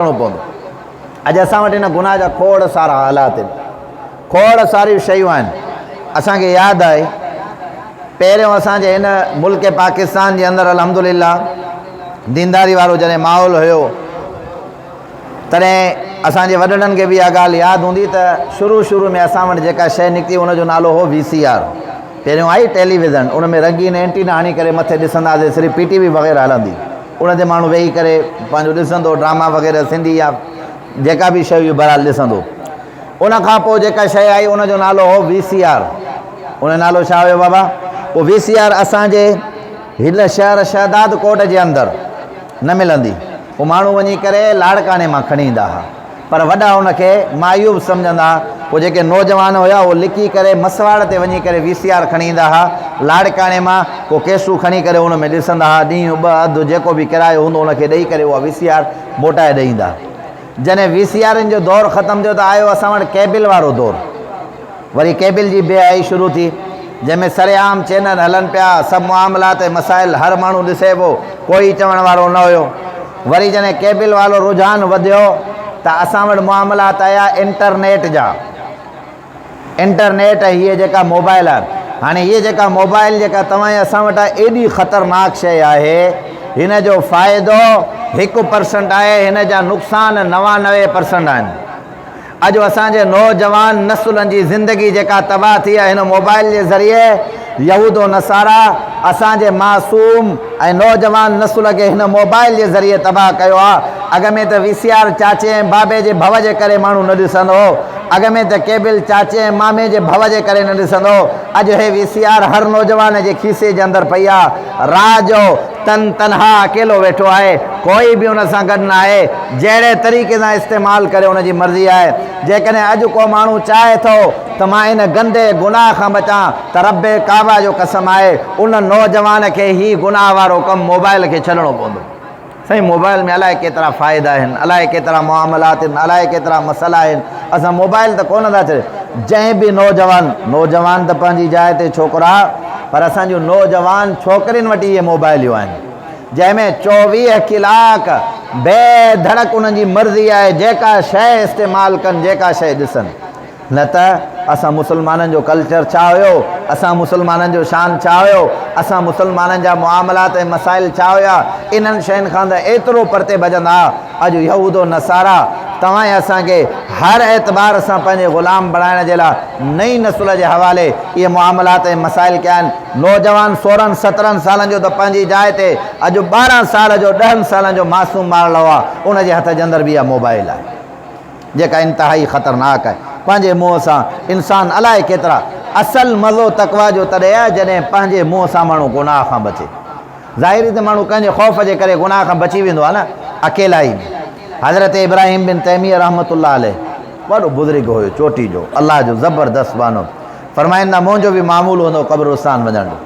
ڪرڻو پوندو. اڄ اسان وٽ ان گناهه جا کوڙ سارا حالات آهن، کوڙ ساريون شيون آهن. اسان کي ياد آهي پهريون اسان جي هن ملڪ پاڪستان جي اندر الحمدلله دينداري وارو جڏهن ماحول هيو تڏهن اسان جي وڏڙن کي به اها ڳالهه ياد هوندي ته شروع شروع ۾ اسان وٽ جيڪا شيء نڪتي ان جو نالو هو وي سي آر. پهريون آئي ٽيليويزن، ان ۾ رنگين اينٽينا هڻي ڪري مٿي ڏسنداسين صرف پي ٽي وي وغيره هلندي. ان تي ماڻهو ويهي ڪري پنهنجو ڏسندو ڊراما وغيره سنڌي يا جيڪا به شيء هئي بهرحال ڏسندو. ان کان پوء جيڪا شيء آئي ان جو نالو هو وي سي آر. ان جو نالو ڇا هيو بابا؟ پوء وي سي آر اسان جي هن شهر شهداد ڪوٽ جي اندر نه ملندي. پوء ماڻهو وڃي ڪري لاڙڪاڻي مان کڻي ايندا ها. پر وڏا ان کي معيوب سمجهندا ها. پوء جيڪي نوجوان هيا اهي لڪي ڪري مسواڙ تي وڃي ڪري وي سي آر کڻي ايندا ها. لاڙڪاڻي مان ڪو ڪيسو کڻي ڪري ان ۾ ڏسندا ها. ڏينهن ٻه اڌ جيڪو به ڪرايو هوندو ان کي ڏئي ڪري اها وي سي آر موٽائي ڏئي ايندا. جڏهن وي سي آرن جو دور ختم ٿيو ته آيو اسان وٽ ڪيبل وارو دور. وري ڪيبل جي بي حيائي شروع ٿي، جنهن ۾ سرعام چينل هلن پيا، سڀ معاملات ۽ مسائل هر ماڻهو ڏسي پيو، ڪوئي چوڻ وارو نه هيو. وري جڏهن ڪيبل والو رجحان وڌيو ته اسان وٽ معاملات آيا انٽرنيٽ جا. انٽرنيٽ ۽ هيء جيڪا موبائل آهي. هاڻي هيء جيڪا موبائل جيڪا توهان ۽ اسان وٽ آهي، ايڏي خطرناڪ شيء آهي، هن جو فائدو هڪ پرسنٽ آهي، هن جا نقصان 99 پرسنٽ آهن. اڄ اسان جي نوجوان نسلن جي زندگي جيڪا تباهه ٿي آهي هن موبائل جي ذريعي يهود و نصارا اسان جي معصوم ۽ نوجوان نسل کي هن موبائل جي ذريعي تباهه ڪيو آهي اڳ ۾ ته وي سي آر چاچي ۽ بابي جي ڀؤ جي ڪري ماڻهو نه ڏسندو هو اڳ ۾ ته ڪيبل چاچي ۽ مامي جي ڀؤ جي ڪري نه ڏسندو هو اڄ هي وي سي آر هر نوجوان جي کيسي جي اندر پئي آهي رات جو تن تنها اڪيلو ويٺو آهي، ڪوئي به ان سان گڏ ناهي، جهڙي طريقي سان استعمال ڪري ان جي مرضي آهي، جيڪڏهن اڄ ڪو ماڻهو چاهي ٿو ته مان ان گندي گناهه کان بچان ته رب ڪعبه جو قسم آهي ان نوجوان کي هي گناهه وارو ڪم موبائل کي ڇڏڻو پوندو. سائين موبائل ۾ الائي ڪيترا فائدا آهن، الائي ڪيترا معاملات آهن، الائي ڪيترا مسئلا آهن، اسان موبائل ته ڪونه ٿا ڇڏيون، جنهن به نوجوان، نوجوان ته پنهنجي جاء تي ڇوڪرا، پر اسان جون نوجوان ڇوڪرين وٽ اهي موبائليون آهن، جنهن ۾ 24 ڪلاڪ بي ڌڙڪ انهن جي مرضي آهي جيڪا شيء استعمال ڪن، جيڪا شيء ڏسن. نه ته اسان مسلمانن جو ڪلچر ڇا هيو، اسان مسلمانن جو شان ڇا هيو، اسان مسلمانن جا معاملات ۽ مسائل ڇا هيا، انهن شين کان ته ايترو پرتي ڀڄندا ها. اڄ يهود و نصارا توهان ۽ اسان کي هر اعتبار سان پنهنجي غلام بڻائڻ جي لاء نئين نسل جي حوالي اهي معاملات ۽ مسائل ڪيا آهن. نوجوان سورهن سترهن سالن جو ته پنهنجي جاء تي اڄ 12 سال جو ڏهن سالن جو معصوم ٻارڙو آهي ان جي هٿ جي اندر به اها موبائل آهي. جيڪا انتهائي خطرناڪ آهي. پنهنجي منهن سان انسان الائي ڪيترا اصل مزو تقويٰ جو تڏهن آهي جڏهن پنهنجي منهن سان ماڻهو گناهه کان بچي. ظاهري ته ماڻهو ڪنهن جي خوف جي ڪري گناهه کان بچي ويندو آهي نه اڪيلائي ۾. حضرت ابراهيم بن تيميه رحمة الله عليه وڏو بزرگ هيو چوٽي جو الله جو زبردست ٻانهو فرمائن ٿا منهنجو به معمول هوندو قبرستان وڃڻ جو.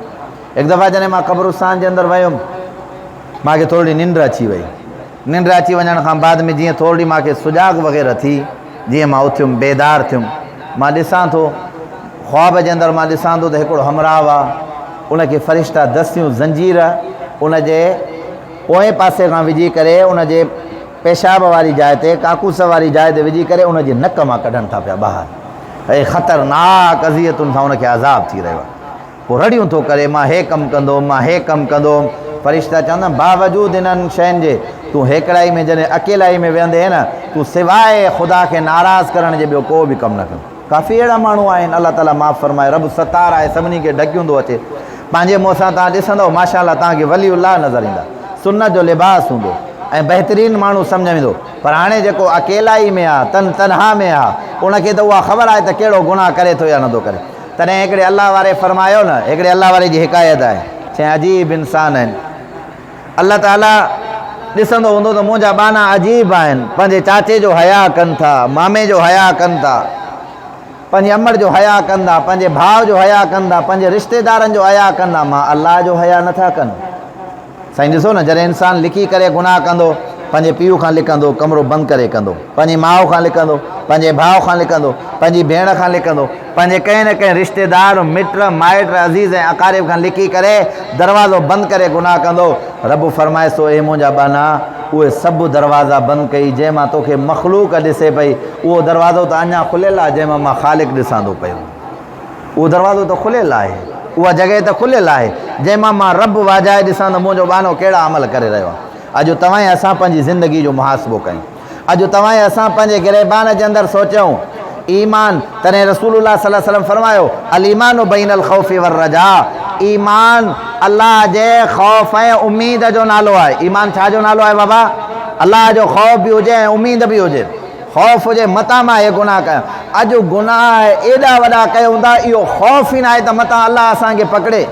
هڪ دفعا جڏهن مان قبرستان جي اندر ويم مان کي ٿورڙي ننڊ اچي وئي. ننڊ اچي وڃڻ کان بعد ۾ جيئن ٿورڙي مان کي سجاڳ وغيره ٿي، جيئن مان اٿيم، بيدار ٿيم، مان ڏسان ٿو، خواب جي اندر مان ڏسان ٿو ته هڪڙو همراهه آ، ان کي فرشتا دستيون زنجير ان جي پوئين پاسي کان وجهي ڪري ان جي پيشاب واري جاء تي، ڪاڪوس واري جاء تي وجهي ڪري ان جي نڪ مان ڪڍن ٿا پيا ٻاهر ۽ خطرناڪ اذيتن سان ان کي عذاب ٿي رهيو آهي. پوء رڙيون ٿو ڪري، مان هي ڪم ڪندو هوم، مان هي ڪم ڪندو هوم. فرشتا چوندا، باوجود انهن شين جي، تون هيڪڙائي ۾ جڏهن اڪيلائي ۾ ويهندين نه، تون سواء خدا کي ناراض ڪرڻ جي ٻيو ڪو به ڪم نه ڪندين. ڪافي اهڙا ماڻهو آهن، الله تعاليٰ معاف فرمائي، رب ستار آهي، سڀني کي ڍڪيون ٿو اچي. پنهنجي منهن سان توهان ڏسندؤ، ماشاء الله توهان کي ولي الله نظر ايندا. سنت جو لباس هوندو ۽ بهترين ماڻهو سمجهه ويندو. پر هاڻي جيڪو اڪيلائي ۾ آ، تن تنها ۾ آ، ان کي ته اها خبر آهي ته ڪهڙو گناهه ڪري ٿو يا نٿو ڪري. تڏهن هڪڙي الله واري فرمايو نه، هڪڙي الله واري جي حڪايت آهي، چيائين عجيب انسان آهن، الله تعاليٰ ڏسندو هوندو ته منهنجا ٻانها عجيب آهن، پنهنجي چاچي جو حياء ڪن ٿا، مامي جو حياء ڪن ٿا، پنهنجي امڙ جو حياء ڪن ٿا، پنهنجي ڀاء جو حياء ڪن ٿا، پنهنجي رشتيدارن جو حياء ڪن ٿا، مان الله جو حياء نٿا ڪن. سائين ڏسو نه جڏهن انسان لڪي ڪري گناهه ڪندو، پنهنجي پيء کان لڪندو، ڪمرو بند ڪري ڪندو، پنهنجي ماء کان لڪندو، پنهنجي ڀاء کان لڪندو، پنهنجي ڀيڻ کان لڪندو، پنهنجي ڪنهن نه ڪنهن رشتيدار، مٽ، مائٽ، عزيز ۽ اقارب کان لڪي ڪري دروازو بند ڪري گناهه ڪندو. رب فرمائي ٿو، اي منهنجا ٻانها! اهي سڀ دروازا بند ڪئي، جنهن مان توکي مخلوق ڏسي پئي، اهو دروازو ته اڃا کليل آهي، جنهن مان مان خالق ڏسان ٿو پيو. اهو دروازو ته کليل آهي، اها جڳهه ته کليل آهي، جنهن مان مان رب واجهائي ڏسان ته منهنجو ٻانهو ڪهڙا عمل ڪري رهيو آهي. اڄ توهان ۽ اسان پنهنجي زندگي جو محاسبو ڪيون. اڄ توهان ۽ اسان پنهنجي گريبان جي اندر سوچيون. ايمان، تڏهن رسول الله صلي الله عليه وسلم فرمايو، الايمان بين الخوف والرجاء، ايمان الله جي خوف ۽ اميد جو نالو آهي. ايمان ڇا جو نالو آهي بابا؟ الله جو خوف به هجي ۽ اميد به هجي. خوف هجي متان مان هي گناهه ڪيان. اڄ گناهه ايڏا وڏا ڪيون ٿا، اهو خوف ئي ناهي ته متان الله اسان کي پڪڙي.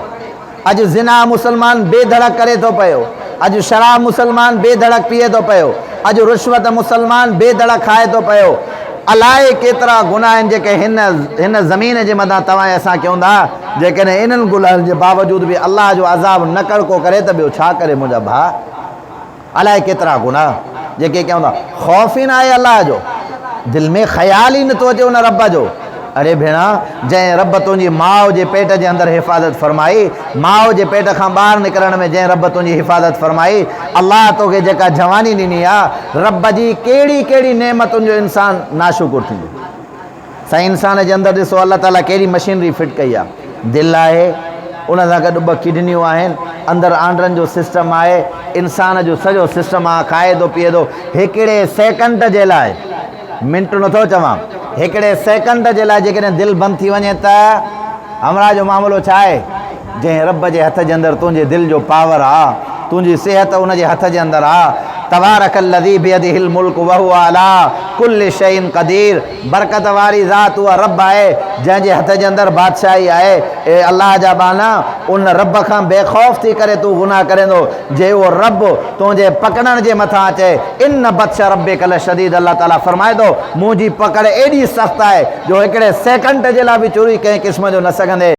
اڄ زنا مسلمان بي ڌڙڪ ڪري ٿو پيو، اڄ شراب مسلمان بي ڌڙڪ پيئي ٿو پيو، اڄ رشوت مسلمان بي ڌڙڪ کائي ٿو پيو، الائي ڪيترا گناهه آهن جيڪي هن هن زمين جي مٿان توهان ۽ اسان ڪيون ٿا، جيڪڏهن انهن گناهن جي باوجود به الله جو عذاب نه ڪڙڪو ڪري ته ٻيو ڇا ڪري منهنجا ڀاء. الائي ڪيترا گناهه جيڪي ڪيون ٿا، خوف ئي ناهي الله جو، دل ۾ خيال ئي نٿو اچي ان رب جو. اڙي ڀيڻا! جنهن رب تنهنجي ماء جي پيٽ جي اندر حفاظت فرمائي، ماء جي پيٽ کان ٻاهر نڪرڻ ۾ جنهن رب تنهنجي حفاظت فرمائي، الله توکي جيڪا جواني ڏني آ، رب جي ڪهڙي ڪهڙي نعمتن جو انسان ناشڪر ٿيندو. سائين انسان جي اندر ڏسو الله تعالي ڪهڙي مشينري فٽ ڪئي آ دل آهي ان سان گڏ ٻه ڪڊنيون آهن اندر آنڊرن جو سسٽم آهي انسان جو سڄو سسٽم آ کائي ٿو پيئي ٿو هڪڙي سيڪنڊ جي لاء منٽ نٿو چوان هڪڙي سيڪنڊ جي لاء جيڪڏهن دل بند ٿي وڃي ته همراهه جو معاملو ڇا آهي؟ جنهن رب جي هٿ جي اندر تنهنجي دل جو پاور آ، تنهنجي صحت ان جي هٿ جي اندر آ. تبارڪ الذي بيده الملڪ وهو علي ڪل شيء قدير برڪت واري ذات اها رب آهي جنهن جي هٿ جي اندر بادشاهي آهي. اي الله جا ٻانها! ان رب کان بي خوف ٿي ڪري تون گناهه ڪرين ٿو، جي اهو رب تنهنجي پڪڙڻ جي مٿان اچي، ان بطش ربک لشديد الله تعاليٰ فرمائي ٿو، منهنجي پڪڙ ايڏي سخت آهي جو هڪڙي سيڪنڊ جي لاء به چوري ڪنهن قسم جو نه سگهندي.